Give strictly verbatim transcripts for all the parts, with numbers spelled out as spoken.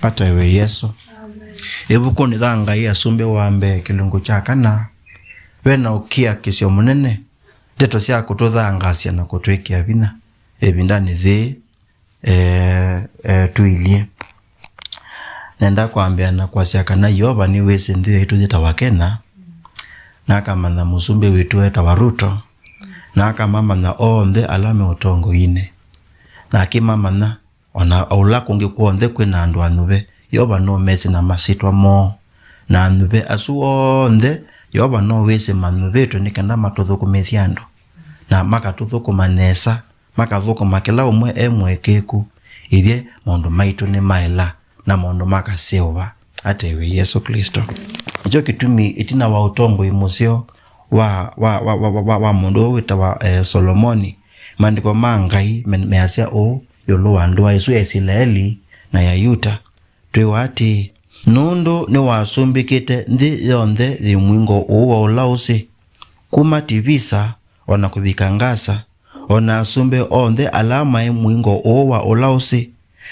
Ataĩwe Yesũ. Amen. Ĩvukunĩ ya Ngai Asumbĩ wa Mbee kĩlungu kya kana, ve na ũkiakisyo mũnene, ndeto sya kũtũthangaasya na kũtwĩkĩa vinya ĩvindanĩ yĩĩ, e, e, tũilyĩ. Nenda kwambĩa na kwasya kana Yeova nĩwĩsĩ nthĩ yaitũ yĩtawa Kenya, na akamanya mũsumbĩ witũ etawa Ruto, na akamamanya onthe ala me ũtongoinĩ, na akĩmamanya o na ũla kũngĩ kw'onthe kwĩ na andũ anyuve. Yeova nũmesĩ na masyĩtwa moo, na anyuve asu onthe Yeova nowĩsĩ manyuvĩtwe nĩ kenda matũthũkũmĩthye andũ, na makatũthũkũma nesa, makathũkũma kĩla ũmwe e mũĩkĩĩku, ithyĩ maũndũ maitũ nĩmaela na maũndũ makaseũva. Ataĩwe Yesũ Klĩsto. Nĩkyo kĩtumi ĩtina wa ũtongoi mũseo wa, wa, wa, wa, wa, wa, wa mũndũ ũũ wĩtawa, eh, Solomoni, maandĩko ma Ngai me-, measya ũũ ĩũlũ wa ndũa ĩsu ya Isilaeli na ya Yuta. Twĩwa atĩĩ, nũndũ nĩwasumbĩkĩte nthĩ yonthe yĩ mũingo ũũ wa ũla ũsĩ, kuma Tivisa o na kũvika Ngasa, o na asumbĩ onthe ala maĩ mũingo ũũ wa ũla ũsĩ,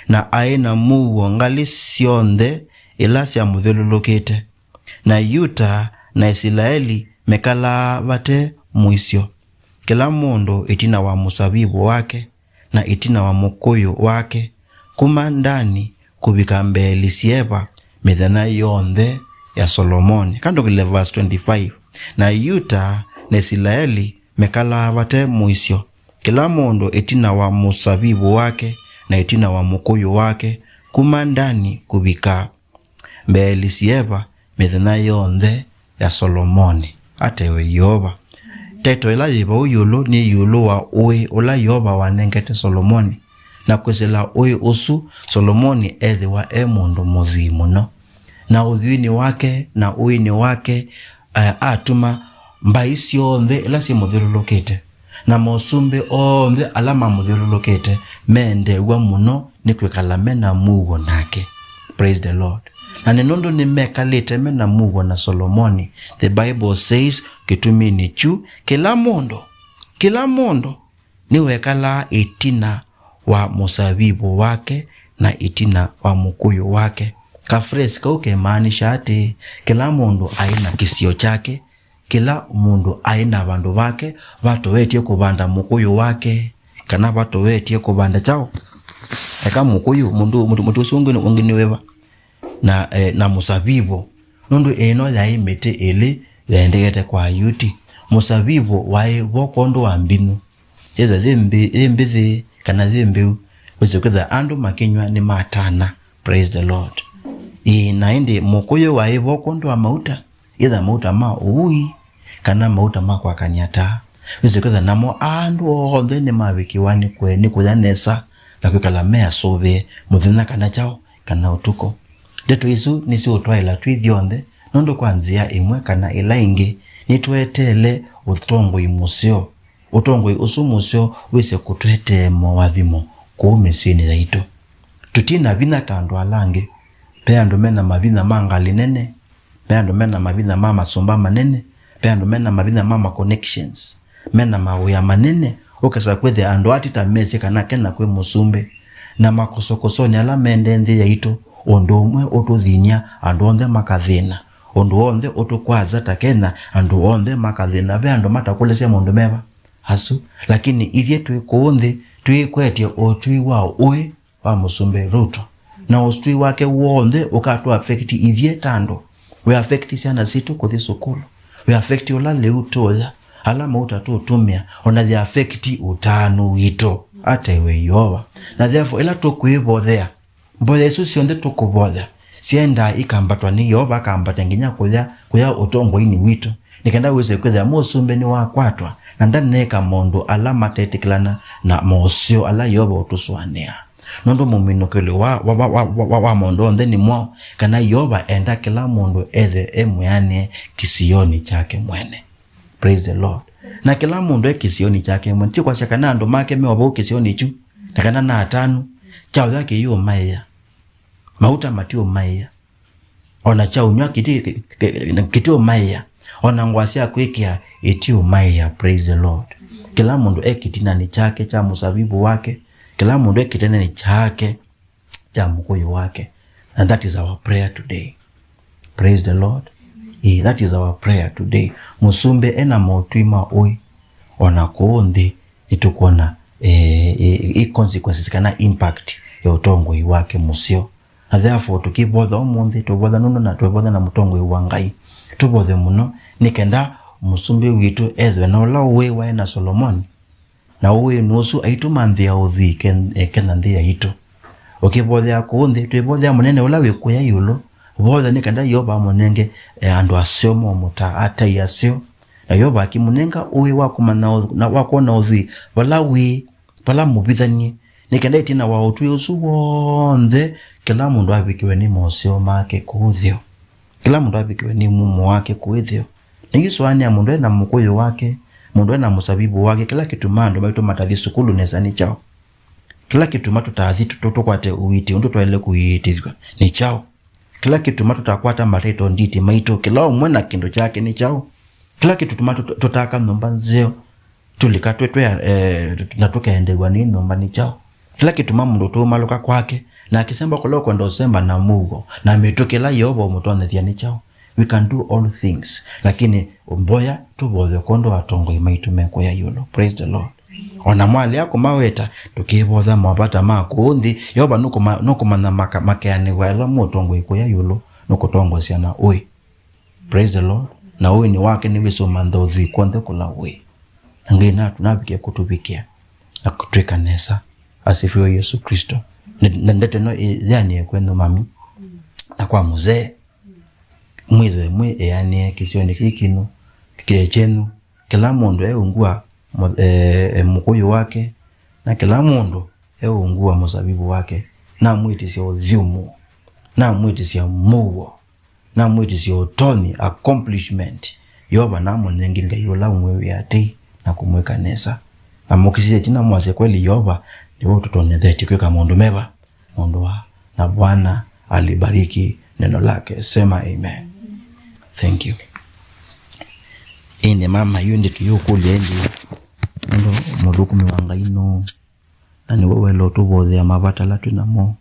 na aĩ na mũuo ngalĩ syonthe ila syamũthyũlũlũkĩte. Na Yuta na Isilaeli mekalaa vate mũisyo, kĩla mũndũ ĩtina wa mũsavivũ wake, na ĩtina wa mũkũyũ wake, kuma Ndani kũvika Mbeeli-sieva, mĩthenya yonthe ya Solomoni. Kandũkĩle verse twenty-five. Na Yuta na Isilaeli mekalaa vate mũisyo, kĩla mũndũ ĩtina wa mũsavivũ wake na ĩtina wa mũkũyũ wake, kuma Ndani kũvika Mbeeli-sieva, mĩthenya yonthe ya Solomoni. Ataĩwe Yeova. Ndeto ĩla yĩ vau ĩũlũ nĩ ĩũlũ wa ũĩ ũla Yeova wanengete Solomoni, na kwĩsĩla ũĩ ũsu, Solomoni ethĩwa e mũndũ mũthwii mũno. Na ũthwiinĩ wake na ũĩnĩ wake, eh, atuma mbaĩ syonthe ila syĩmũthyũlũlũkĩte na mosumbĩ onthe ala mamũthyũlũlũkĩte meendeew'a mũno nĩ kwĩkala me na mũuo nake. Praise the Lord. Na nĩ nũndũ nĩmekalĩte me na mũuo na Solomoni, the Bible says, kĩtuminĩ kyu, kĩla mũndũ, kĩla mũndũ nĩwekalaa ĩtina wa mũsavivũ wake na ĩtina wa mũkũyũ wake. Ka phrase kau kemaanisha atĩ kĩla mũndũ aĩ na kĩsio kyake, kĩla mũndũ aĩ na vandũ vake vatoetye kũvanda mũkũyũ wake, kana vatoetye kũvanda kyaũ? Eka mũkũyũ, mũndũ, mũtĩ, mũtĩ ũsu ũngĩ, ũngĩ nĩ wĩva? Na, eh, na mũsavivũ. Nũndũ ĩno yaĩ mĩtĩ ĩlĩ yaendekete kwa Ayuti. Mũsavivũ waĩ vo kwondũ wa mbinyu. Ĩtha yĩ mbĩ-, yĩ mbĩthĩ kana yĩ mbĩu, wĩsĩ kwĩtha andũ makĩnyw'a nĩmatana. Praise the Lord. Ĩĩ, na ĩndĩ mũkũyũ waĩ vo kwondũ wa mauta, ĩtha mauta ma ũui kana mauta ma kwakany'a taa. Wĩsĩ kwĩtha namo andũ onthe nĩmavĩkĩwa nĩ kwe-, nĩ kũya nesa na kwĩkala me asũvĩe mũthenya kana kyaũ kana ũtukũ. Ndeto isu nĩsiũtwaĩla twĩ ithyonthe, nũndũ kwa nzĩa ĩmwe kana ĩla ĩngĩ nĩtweteele ũtongoi mũseo. Ũtongoi ũsu mũseo wĩse kũtwetee moathimo kũu mĩsyĩnĩ yaitũ. Tũti na vinya ta andũ ala angĩ. Ve andũ me na mavinya ma ngalĩ nene, ve andũ me na mavinya ma masũmba manene, ve andũ me na mavinya ma ma connections, me na mawĩa manene. Ũkesa kwĩthĩa andũ aa ti ta mesĩ kana Kenya kwĩ mũsumbĩ. Na makosokosonĩ ala mendee nthĩ yaitũ, ũndũ ũmwe ũtũthiny'a, andũ onthe makathĩna. Ũndũ w'onthe ũtũkwasya ta Kenya, andũ onthe makathĩna. Ve andũ matakũlĩsya maũndũ meva asu, lakini ithyĩ twĩ kũũ nthĩ twĩkwetye ũtwi wa ũĩ wa Mũsumbĩ Ruto. Na ũtwi wake w'onthe ũkatũ affect ithyĩ ta andũ. We affect syana sitũ kũthi sukulu. We affect ũla lĩu tũya, ala mauta tũtũmĩa, ona they affect ũtanu witũ. Ataĩwe Yeova. Na therefore, ĩla tũkwĩvothea, mboya isu syonthe tũkũvoya syendaa ikambatwa nĩ Yeova, akambata nginya kũya, kũya ũtongoinĩ witũ, nĩ kenda wĩse kwĩthĩa mũsumbĩ nĩwakwatwa na ndaneka maũndũ ala matetĩkĩlana na moseo ala Yeova ũtũsũanĩaa. Nũndũ mũminũkĩlyo wa, wa, wa maũndũ onthe nĩ mwaũ, kana Yeova enda kĩla mũndũ ethe e mwĩanĩe kĩsionĩ kyake mwene. Praise the Lord. Na kĩla mũndũ e kĩsionĩ kyake mwene. Ti kwasya kana andũ make me o vau kĩsionĩ kyu, na kana na atanu, kyaũya kĩiũmaĩa. Mauta matiũmaĩa. Ona kyaũnyw'a kĩti-, kĩ-, kĩ-, kĩtiũmaĩa. Ona ngũa sya kwĩkĩa itiũmaĩa. Praise the Lord. Kĩla mũndũ e kĩtinanĩ kyake kya mũsavivũ wake. Kĩla mũndũ e kĩtinanĩ kyake kya mũkũyũ wake. And that is our prayer today. Praise the Lord. Eh, that is our prayer today. Mũsumbĩ ena motwi ma ũĩ, ona kũũ nthĩ nĩtũkwona, eh, eh, i consequences kana impact ya ũtongoi wake mũseo. Na therefore, tũkĩvotha ũmũnthĩ, tũvotha nũndũ na twĩvotha na mũtongoi wa Ngai. Tũvothe mũno, nĩ kenda mũsumbĩ witũ ethwe na ũla ũĩ waĩ na Solomoni. Na ũĩ nũsu aitũmanthĩa ũthwii ke-, eh, kena nthĩ yaitũ. Ũkĩvothea kũũ nthĩ, twĩvothea mũnene ũla wĩ kũya ĩũlũ. Vothe nĩ kenda Yeova amũnenge, eh, andũ aseo momũtaa, atai aseo. Na Yeova akĩmũnenga ũĩ wa kũmanya ũth-, na wa kwona ũthwii vala wĩ, vala mũvithanie. Nĩ kenda ĩtina wa ũtwi ũsu w'onthe, kĩla mũndũ avikĩwe nĩ moseo make kũũ thyo. Kĩla mũndũ avikĩwe nĩ mumo wake kũĩ thyo. Na yu sũanĩa mũndũ ena mũkũyũ wake, mũndũ ena mũsavivũ wake, kĩla kĩtuma andũ maitũ matathi sukulu nesa nĩ kyaũ? Kĩla kĩtuma tũtathi tũ-, tũ-, tũkwate ũiiti ũndũ twaĩle kũiitĩthw'a nĩ kyaũ? Kĩla kĩtuma tũtakwata mataito nditi maitũ, kĩla ũmwe na kĩndũ kyake nĩ kyaũ? Kĩla kĩtuma tũt-, tũtaka nyũmba nzeo, tũlika twĩ, twĩ, eh, na tũkeendeew'a nĩ nyũmba nĩ kyaũ? Kĩla kĩtuma mũndũ tũũmalũka kwake, na akĩsemba kũla ũkwenda ũsemba na mũuo, na mĩtũkĩ ĩla Yeova ũmũtonyethya nĩ kyaũ? We can do all things, lakini mboya tũvothe kwondũ wa atongoi maitũ me kũya ĩũlũ. Praise the Lord. Ona mwalea kũmaweta, tũkĩvotha mavata ma kũũ nthĩ, Yeova nũkũma-, nũkũmanya maka-, makeanĩw'a ethwa mũtongoi kũya ĩũlũ nũkũtongosya na ũĩ. Praise the Lord. Na ũĩnĩ wake nĩwĩsũmantha ũthwii kw'onthe kũla ũĩ. Na Ngai natu navikie kũtũvikĩa na kũtwĩka nesa. Asifiwe Yesu Kristo. Ne-, na ndeto ĩno ĩyanĩe kwenyu mami na kwa mzee. Mwĩthwe mwĩ eanĩe kĩsionĩ kĩĩ kinyu, kĩĩ kyenyu. Kĩla mũndũ e ungu wa mũ-, e, e, mũkũyũ wake, na kĩla mũndũ e ungu wa mũsavivũ wake. Namwĩtĩsya ũthyũmũo, namwĩtĩsya mũuo, namwĩtĩsya ũtonyi, accomplishment, Yeova namũnenge Ngai ũla ũmwĩw'ĩa tei na kũmwĩka nesa. Na mũkĩsisya ĩtina mwasya kweli Yeova nĩwe ũtũtonyethetye kwĩka maũndũ meva, maũndũ wa, na Bwana alibariki neno lake. Sema amen. Thank you. Ĩndĩ mama, yu ndĩtũ yũkũlya ĩndĩ, nũndũ mũthũkũmi wa Ngai nũũ? Na nĩwe waĩle ũtũvothea mavata ala twĩ namo.